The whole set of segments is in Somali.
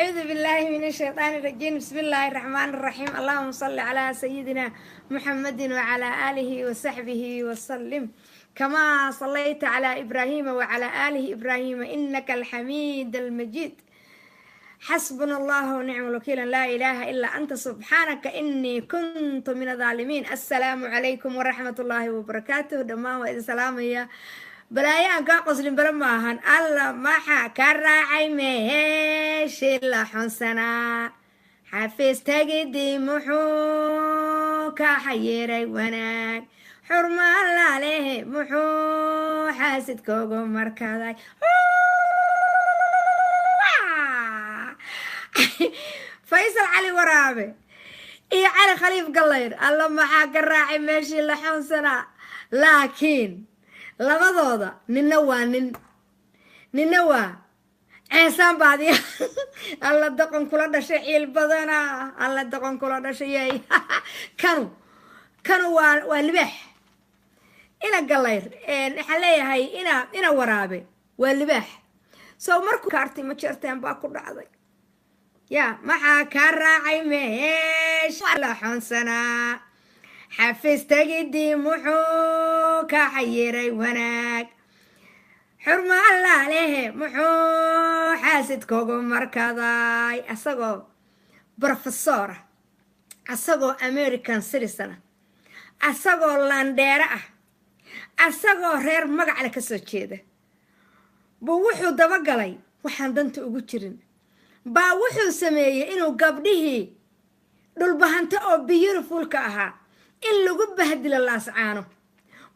أعوذ بالله من الشيطان الرجيم. بسم الله الرحمن الرحيم. اللهم صل على سيدنا محمد وعلى آله وصحبه وسلم كما صليت على إبراهيم وعلى آله إبراهيم إنك الحميد المجيد. حسبنا الله ونعم الوكيل، لا إله إلا أنت سبحانك إني كنت من الظالمين. السلام عليكم ورحمة الله وبركاته. دمان وإذا سلامية balaayo aan kaa qoslin bala maahan. Alla, maxaa ka raacay meeshii la xunsanaa? Xafiis tegidii muxuu ka xayiray wanaag? Xurma laaleh muxuu xaasidkoogu markaday? Faysal Cali Waraabe iyo Cali Khaliif Gallayr, alla maxaa ka raacay meeshii la xunsanaa? Laakiin labadooda nina waa nin, nina waa ceesaan baadiya. Alla, doqon kula dhashay ciil badana. Alla, doqon kula dhashay yay. Kanu waa libaax. Ina Gallayr, waxaan leeyahay ina Waraabe waa libaax. So markuu kaarti ma jeerteen baa ku dhacday. Ya, maxaa kaa raacay meesha la xunsanaa? Xafiis tegidii muxuu ka xayiray wanaag? Xurma allaalehe muxuu xaasidkoogu markaday? Asagoo professor ah, asagoo American citizen ah, asagoo landheere ah, asagoo reer magacle ka soo jeeda buu wuxuu dabagalay waxaan danta ugu jirin. Baa wuxuu sameeyey inuu gabdhihii Dhulbahanto oo beautifulka ahaa in lagu bahdilo Laascaano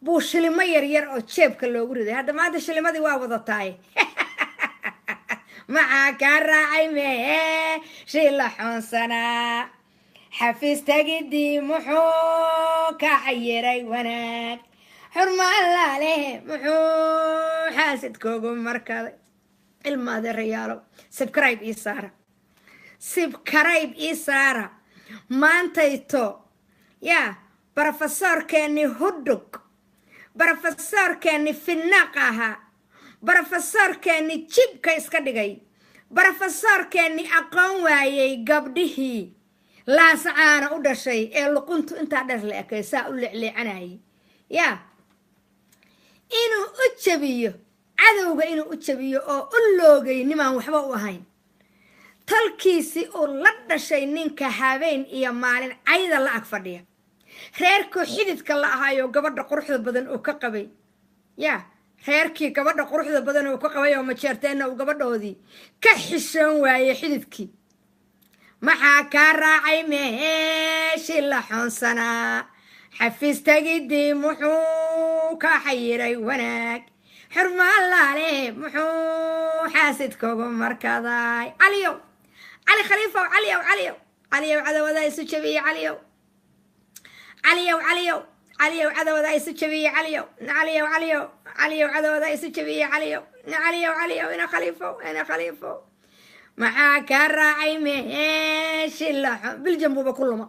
buu shilimo yaryar oo jeebka loogu riday. Hadda maanta shilimadii waa wadataaye. Maxaa kaa raacay meeshii la xoonsanaa? Xafiis tegidii muxuu ka xayiray wanaag? Xurma allaaleh muxuu xaasidkoogu markaday? Ilma adeerayaalo, subscribe ii saara, subscribe ii saara maantayto. Yaa brofesoorkeennii hudhug, brofesoorkeennii finaaq ahaa, brofesoorkeennii jibka iska dhigay, brofesoorkeennii aqoon waayey, gabdhihii Laascaana u dhashay ee luquntu intaa dheer la ekay saa u leecleecanayay, yaa inuu u jabiyo cadowga, inuu u jabiyo oo u loogay nimaan waxba u ahayn, tolkiisii uu la dhashay, ninka habeen iyo maalin cayda la ag fadhiya, reerkuu xididka la ahaayo gabadha quruxda badan uu ka qabay, yaa reerkii gabadha quruxda badan uu ka qabay oo Majeerteenna uu gabadhoodii ka xishoon waayey xididkii. Maxaa kaa raacay meeshii la xoonsanaa? Xafiis tegidii muxuu ka xayiray wanaag? Xurma allaale muxuu xaasidkoogu markaday? Caliyow, Cali Khaliifow, Caliyow, Caliyow, Caliyow, cadawadaa isu jabiyey. Caliyow, Caliyow, Caliyow, Caliyow, cadawadaa isu jabiyey. Caliyow, Caliyow, Caliyow, Caliyow, cadawadaa isu jabiyey. Caliyow, Caliyow, Caliyow, ina Khaliifow, ina Khaliifow, maxaa kaa raacay meeshii la? Biljam buuba ku luma,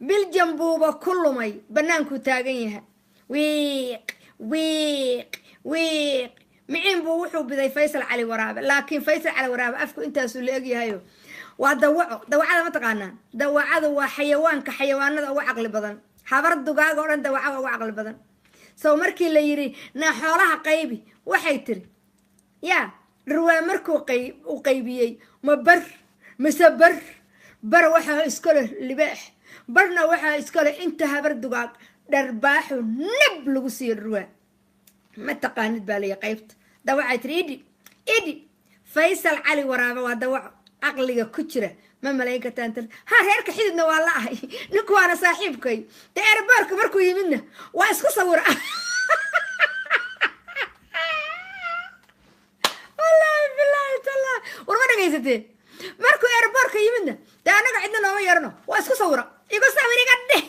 Biljam buuba ku lumay, bannaankuu taagan yahay. Wiiq wiiq wiiq miciin buu wuxuu biday Faysal Cali Waraabe. Laakiin Faysal Cali Waraabe afku intaasuu la egyahayo, waa dawaco. Dawacada ma taqaanaa? Dawacadu waa xayawaanka xayawaanada uga caqli badan. Habar dugaaga o dhan dawaca waa uga caqli badan. So markii la yidhi na xoolaha qaybi, waxay tiri, yaa dhurwaa markuu uu qaybiyey, ma bar mise bar bar waxaa iska leh libaax, barna waxaa iska leh inta habar dugaag. Dharbaaxu nab lagu siiyo dhurwaa. Ma taqaanid baa layi qaybta. Dawacay tiri idhi idhi. Faysal Cali Waraabe waa dawaco, caqliga ku jira ma malayn kartaan. Ha, reerka xididna waa la ahay, ninku waana saaxiibkay. Dee airboorka markuu yimidna waa isku sawira. Wallaahi bilaahi tallah, war ma dhagaysatee? Markuu airboorka yimidna dee annaga cidna nooma yeerno, waa isku sawira. Igu sawir iga dheh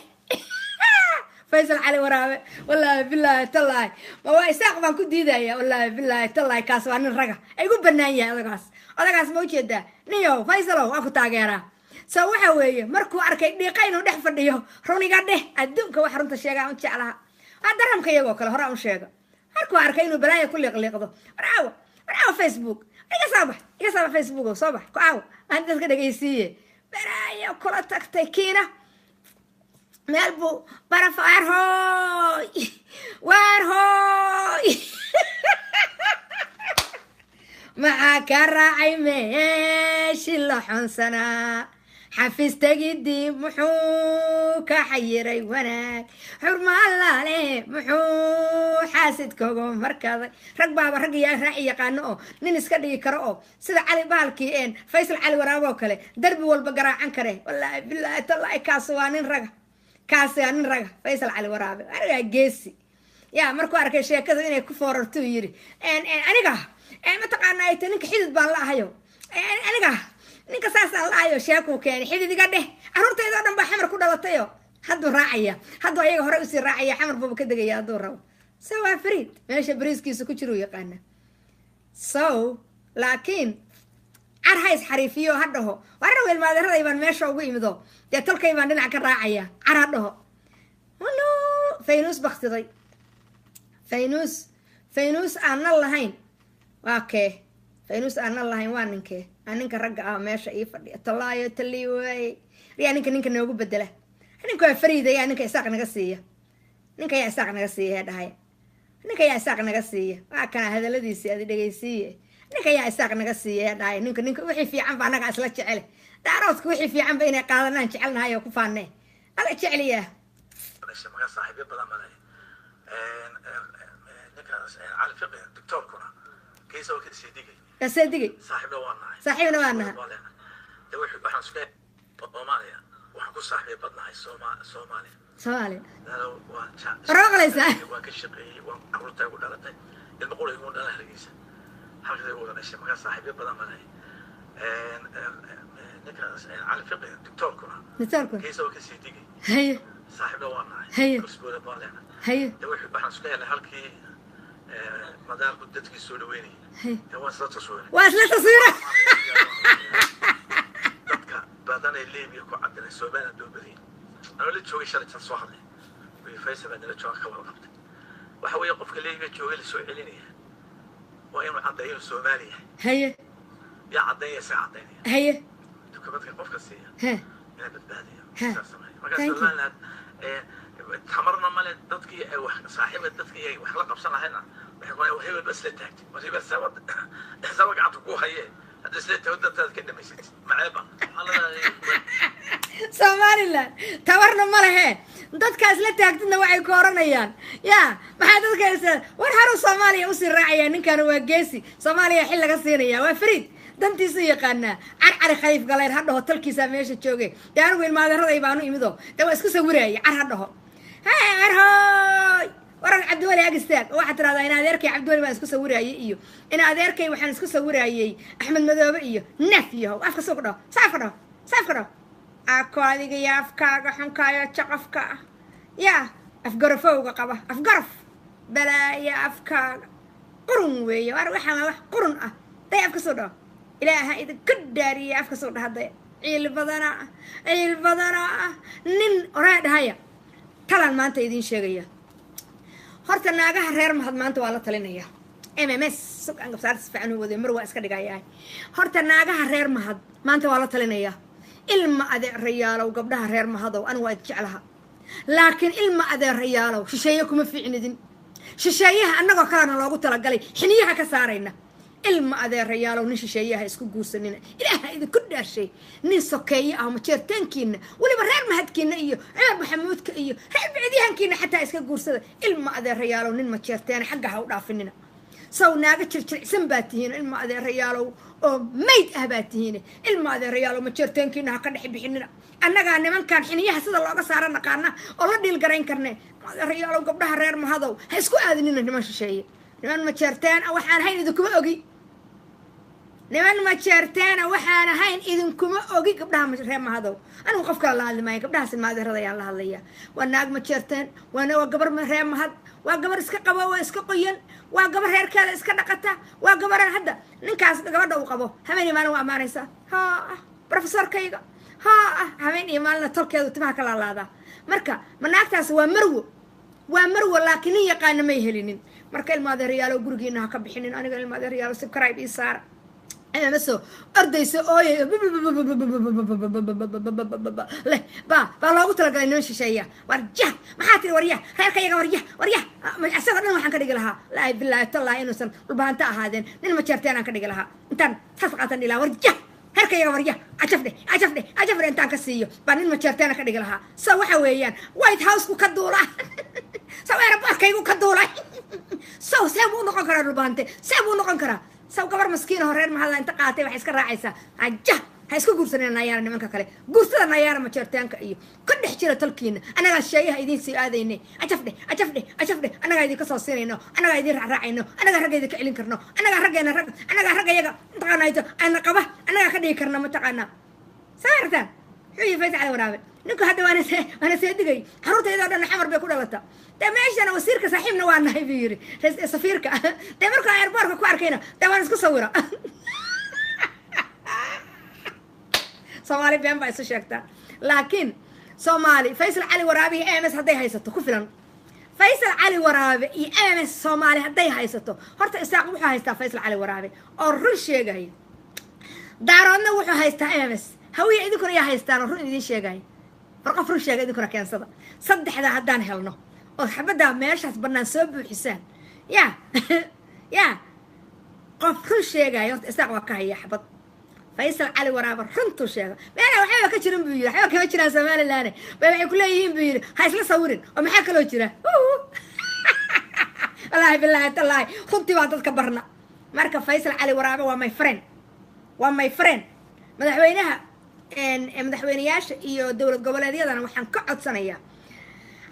Faysal Cali Waraabe. Wallaahi bilaahi tallaahi, ma waa Isaaq baan ku diidaya. Wallaahi bilaahi tallaahi, kaas waa nin raga ay gu banaan yahay. Odagaas, odagaas ma ujeedaa? Ninyow Faysalow, waan ku taageeraa. So waxa weeye markuu arkay dhiiqa inuu dhex fadhiyo, run iga dheh. Adduunka wax runta sheegaa un jeclaha, waa daramka iyagoo kale hore un sheega. Markuu arkay inuu balaaya ku liiqliiqdo, warcaawa, warcaawa Facebook Iga soo bax, iga soo bax, Facebook soo bax, ku caaw aan dadka dhegaysiiye. Balaayo kula tagtay. Kiina meel buu baraf. Waar hooy, waar hooy, maxaa ka raacay meeshii la xonsanaa? Xafiis tegidii muxuu ka xayiray wanaag? Xurmaalaale muxuu xaasidkooga markaday? Rag baaba rag yaa raaci yaqaano oo nin iska dhigi karo oo sida Cali bahalkii een Faysal Cali Waraabo oo kale darbi walba garaacan kare. Wallaahi, bilaahi, tallaahi, kaas waa nin raga, kaasi waa nin raga. Faysal Cali Waraabe anigaa geesi ya. Markuu arkay sheekadu inay ku foorartuu yiri, aniga mataqaanaa ayta ninka xidid baan la ahayo, aniga ninka saasaan la ahayo. Sheekuu keenay, xidid iga dheh, carruurtayda oo dhan baa Xamar ku dhalatayo. Hadduu raacaya, hadduu ayaga hore usii raacaya, Xamar buuba ka degaya hadduu rabo. So waa fariid, meesha bariiskiisa ku jiruu yaqaana. So laakiin car ha isxariifiyo, ha dhaho warna weelmaadeeraday baan meesha ugu imido, dee tolkay baan dhinac ka raacaya. Car ha dhaho. No, faynuus baktiday, faynuus, faynuus aan nal lahayn. Waa kee faynuus aan nal lahayn? Waa ninkee? Aa ninka ragga ah meesha ii fadhiya. Tallaayo tallii waaye. Yaa ninka, ninka noogu bedela? Ninka waa fariida. Yaa ninka Isaaq naga siiya? Ninka yaa Isaaq naga siiya? Hee dhahay, ninka yaa Isaaq naga siiya? Waa kana hadaladiisii adi dhegaysiiye. Ninka yaa Isaaq naga siiya? Hee dhahay, ninka, ninka wixii fiican ba annaga isla jecele. Daaroodka wixii fiican ba inay qaadanaan jecelnahay oo ku faanee ala jeceliyaa. Dhashay markaa saaxiibyo badan baa leeyahay. Ninkaas Cali Fiqi doctoorkuna kiisa waa ka sii digay. Kasee digay. Saaxiibna waa nahay. Saaxiibna waa nahay. Waa leenahay. De waxaan isku Soomaaliya waxaan ku saaxiibyo badnahay Soomaaliya. Soomaaliya. Lalo waan Warooqlaysaa? Waan ka shaqeeyey, waan carruurta igu dhalatay, ilmo qura igu dhalan Hargeysa, halkaas igu wada dhashay. Markaa saaxiibyo badan baa leeyahay. Ninkaas Cali Fiqi doctoorkuna doctoorkuna kiisa waa ka sii digay. Saaxiibna waa nahay. Kursbooda baa leenahay. De waxaan isku helnay halkii madaalku dadkii soo dhaweynayay. De waan isla taswiray. Waa isla taswiira. Dadka badan ee Libiya ku cadinay Somaliland loo badiyay. Anoo la joogay shalay tan soo hadlay way, Faysal baa nala jooga, ka wada qabtay. Waxa weeye qofka Libiya joogay la soo celinaya waa inuu caddeeyo inuu Soomaali yahay. Yaa caddeynaya? Isaga caddeynaya. Dukumentka qofka siiya inaa badbaadiyo. Sidaas sameeya marka. Thank you. Somaliland tamarna male. Dadkii ay wax saaxiiba, dadkii ay wax la qabsan lahayna waxay ku leeyihiin hebel ba isla taagtay, war hebel sabad sabad gacanta ku haye, hadda isla taagto dantaad ka dhamaysatid maceeba. Waxaa leedahay Somaliland tabarna ma lehe. Dadka isla taagtidna waxay ku oranayaan ya maxaa dadka isla war haru Soomaaliya usii raacaya. Ninkan waa geesi, Soomaaliya xil laga siinaya. Waa fariid, dantiisu yaqaanaa. Carcari Khaliif Galayr ha dhaho talkiisaa meesha jooge. Dee anigu ilmaadeeraday baanu imido, dee waa isku sawiraya. Car ha dhaho, arhooy, waran Cabdiweli ag istaag oo waxaad tirahdaa in adeerkay Cabdiweli baan isku sawirayay iyo in adeerkay waxaan isku sawirayay Axmed Madoobe iyo neef yahow. Afka suuq dhaho, saafka dhaho, saafka dhaho. Ako adiga iyo afkaaga xunkaayo jaqafka ah, yaa afgarafowga qaba, afgaraf balaaya, afkaaga qurun weeye. War waxaan waa wax qurun ah. Day afka soo dhaho, Ilaaha idinka dhaariye, afka soo dhaha. Day ciil badana ah, ciil badana ah. Nin oree dhahaya talaan maanta idiin sheegaya. Horta naagaha reer Mahad maanta waa la talinaya. MMS sug aan gabsaarta si fiican u waday, mar waa iska dhigayaa. Horta naagaha reer Mahad maanta waa la talinaya. Ilma adeerayaalow, gabdhaha reer Mahadow, anigu waa jeclaha, laakiin ilma adeerayaalow, shisheeye kuma fiicnidin. Shisheeyaha annagoo kalena loogu talagalay, xiniyaha ka saarayna. Ilma adeerayaalow, nin shisheeyaha isku guursanina. Ilaaha idinku dhaashay, nin sokeeye ah, majeertaankiina, weliba reer Mahadkiina iyo Cumar Maxamuudka iyo reer Bicdiyahankiina xataa iska guursada. Ilma adeerayaalow, nin majeerteena xagga ha u dhaafinina. Saw naaga jirjircsan baa tihiin, ilma adeerayaalow, oo mayd ah baa tihiin. Ilma adeerayaalow, majeerteenkiina ha ka dhex bixinina. Annagaa nimankan xiniyaha sida looga saara naqaana oo la dhiil garayn karne. Adeerayaalow, gabdhaha reer Mahadow, ha isku aadinina niman shisheeye. Niman majeerteen ah waxaan hayn idinkuma ogi. Niman majeerteena waxaan ahayn idinkuma ogi, gabdhaha reer Mahadow. Anigu qof kale la hadli maayo, gabdhahaas ilma adeerada ayaan la hadlaya. Waa naag majeerteen, waa gabar reer Mahad, waa gabar iska qabo, waa iska qoyan, waa gabar reerkeeda iska dhaqata, waa gabaran hadda ninkaas gabadha uu qabo habeen iyo maalin waa ammaanaysaa. Ha ah professorkayga, ha ah habeen iyo maalina tolkeedu timaha ka laalaadaa. Marka ma naagtaas waa marwo, waa marwo, laakiin nin yaqaana may helinin. Marka ilma adeerayaalo, gurigiina ha ka bixinin. Aniga ilma adeerayaalo, subscribe ii saara. MMS ordaysa ooyay leh baa loogu talagalay niman shisheeya. Warjah, maxaa tiri? Warya reerkayaga, warya, warya, isagoo dhan waxaan ka dhigi lahaa, laahi bilaahi tallaahi, inuusan Dhulbahanto ahaadeen, nin Majeerteen aan ka dhigi lahaa. Intaan saas qaatan dhihi lahaa, "Warjah reerkayaga, warya, cajafdhe, cajafdhe, cajafdhe," intaan ka siiyo baa nin Majeerteena ka dhigi lahaa. So waxa weeyaan White House-ku ka duula, so airport-kaygu ka duulay, so see buu noqon karaa Dhulbahante? See buu noqon karaa? Saw gabar maskiin oo reer Mahada inta qaatay waxay iska raacaysaa. Aja ha isku guursaneen nayaara, nimanka kale guursada, nayaara Majeertaanka iyo ka dhex jira tolkiina. Annagaa sheeyaha idiin sii aadayne, ajafdhe, ajafdhe, ajafdhe, annagaa idinka soo siinayno, annagaa idiin raacraacayno, annagaa ragga idinka celin karno, annagaa raggeena rag, annagaa raggayaga mataqaanayto ana qaba, annagaa ka dhigi karna mataqaanaa. Saa aragtaan, muxuu yihi Faysal Cali Waraabe? Ninku hadda waana see digay, carruurtayda o dhan Xamar bay ku dhalata. Dee meeshana wasiirka saaxiibna waa nahay buu yiri, safiirka. Dee markaa airport-ka ku arkayna dee waan isku sawira. Soomaali been baa isu sheegtaa, laakiin Soomaali Faysal Cali Waraabe iyo MS hadday haysato ku filan. Faysal Cali Waraabe iyo MS Soomaali hadday haysato, horta Isaaq wuxuu haystaa Faysal Cali Waraabe oo run sheegaya, Daaroodna wuxuu haystaa MS. Hawiya, idinkuna yaa haystaan oo run idiin sheegaya? War qof run sheega idinkuna keensada. Saddexdaa haddaan helno oo xabaddaa meeshaas bannaan soo buuxisaan, ya qof run sheegaya, horta Isaaq waa ka haya xabad. Faysal Cali Waraabe runtuu sheega, meelaa waxbaba ka jirin buu yiri, waxba kama jiraan Somaliland bay waxay kuleeyihiin buu yiri, ha isla sawirin. Oo maxaa kaloo jira? Wallaahi bilaahi tallaahi, runtii baa dadka barna. Marka Faysal Cali Waraabe waa my friend, waa my friend. Madaxweynaha, madaxweyneyaasha iyo dowlad goboleedyadana waxaan ka codsanayaa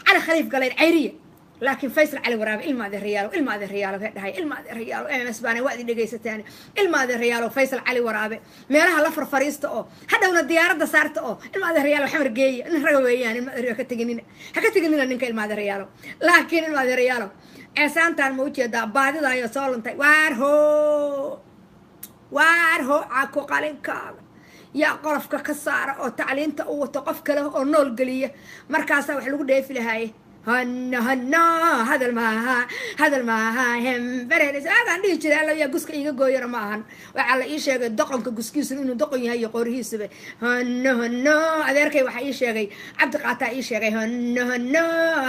Cali Khaliif Galeyn cayriya, laakiin Faysal Cali Waraabe, ilma adeerayaalo, ilma adeerayaalo, he dhahay, ilma adeerayaalo, MS baana waa idin dhegaysataan. Ilma adeerayaalo, Faysal Cali Waraabe meelaha la farfariista oo hadhowna diyaaradda saarta oo ilma adeerayaalo Xamar geeya. Nin raga weeyaan, ilma adeer ka teginina, ha ka teginina ninka, ilma adeerayaalo. Laakiin ilma adeerayaalo, ceesaantaan ma ujeedaa baadida ayaa soo luntay? Waar ho, waar ho, caku qalinkaaga yaa qolofka ka saara oo tacliinta u wato qof kale oo nool geliya, markaasaa wax lagu dheefi lahaaye. Hana hana, hadal maaha, hadal maaha, hembereres aagaan dhihi jiray. Alla yaa guska iiga gooyana ma ahan. Waxaa la ii sheegay doqonka guskiisu inuu doqon yahay iyo qoorihiisuba. Hano hano, adeerkay waxaa ii sheegay, Cabdi Qaataa ii sheegay. Hano hano,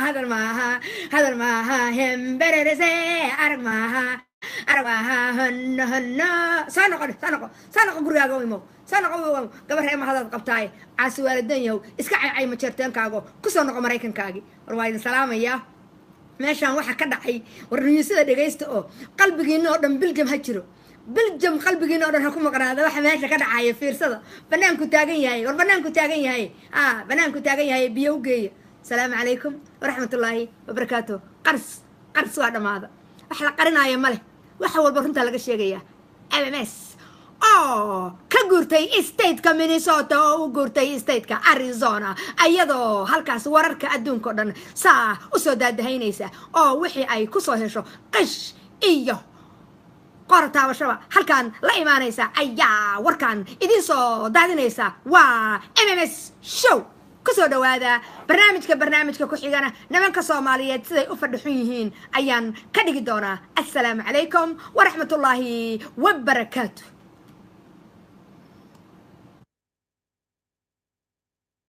hadal maaha, hadal maaha, hembererese, arag maaha, arag maaha, hano hano. Soo noqon, soo noqo, soo noqo, gurigaaga u imow, soo noqo. Gabar reema hadaad qabtaaye, caasi waalidan yahow, iska caycay Majeerteenkaago, kusoo noqo Maraykankaagi. War waa idin salaamayaa. Meeshaan waxa ka dhacay, war niyusada dhegaysta oo qalbigiina oo dhan Biljam ha jiro, Biljam qalbigiina oo dhan ha ku maqnaada. Waxa meesha ka dhacaya fiirsada. Banaanku taagan yahay, war banaanku taagan yahay, a banaanku taagan yahay, biyo u geeya. Asalaamu calaykum waraxmatullaahi wabarakaatu. Qaris qaris waa dhammaada, wax la qarinaayo ma leh, wax walba runtaa laga sheegayaa. MMS oo ka guurtay state-ka Minnesota oo u guurtay state-ka Arizona, ayadoo halkaas wararka adduunka o dhan saa usoo daadahaynaysa oo wixii ay kusoo hesho qish iyo qora taabashaba halkan la imaanaysa, ayaa warkan idiin soo daadinaysa. Waa MMS show, kusoo dhawaada barnaamijka. Barnaamijka ku xigana nimanka Soomaaliyeed siday u fadhixun yihiin ayaan ka dhigi doonaa. Assalaamu calaykum waraxmatullaahi wabarakaatu.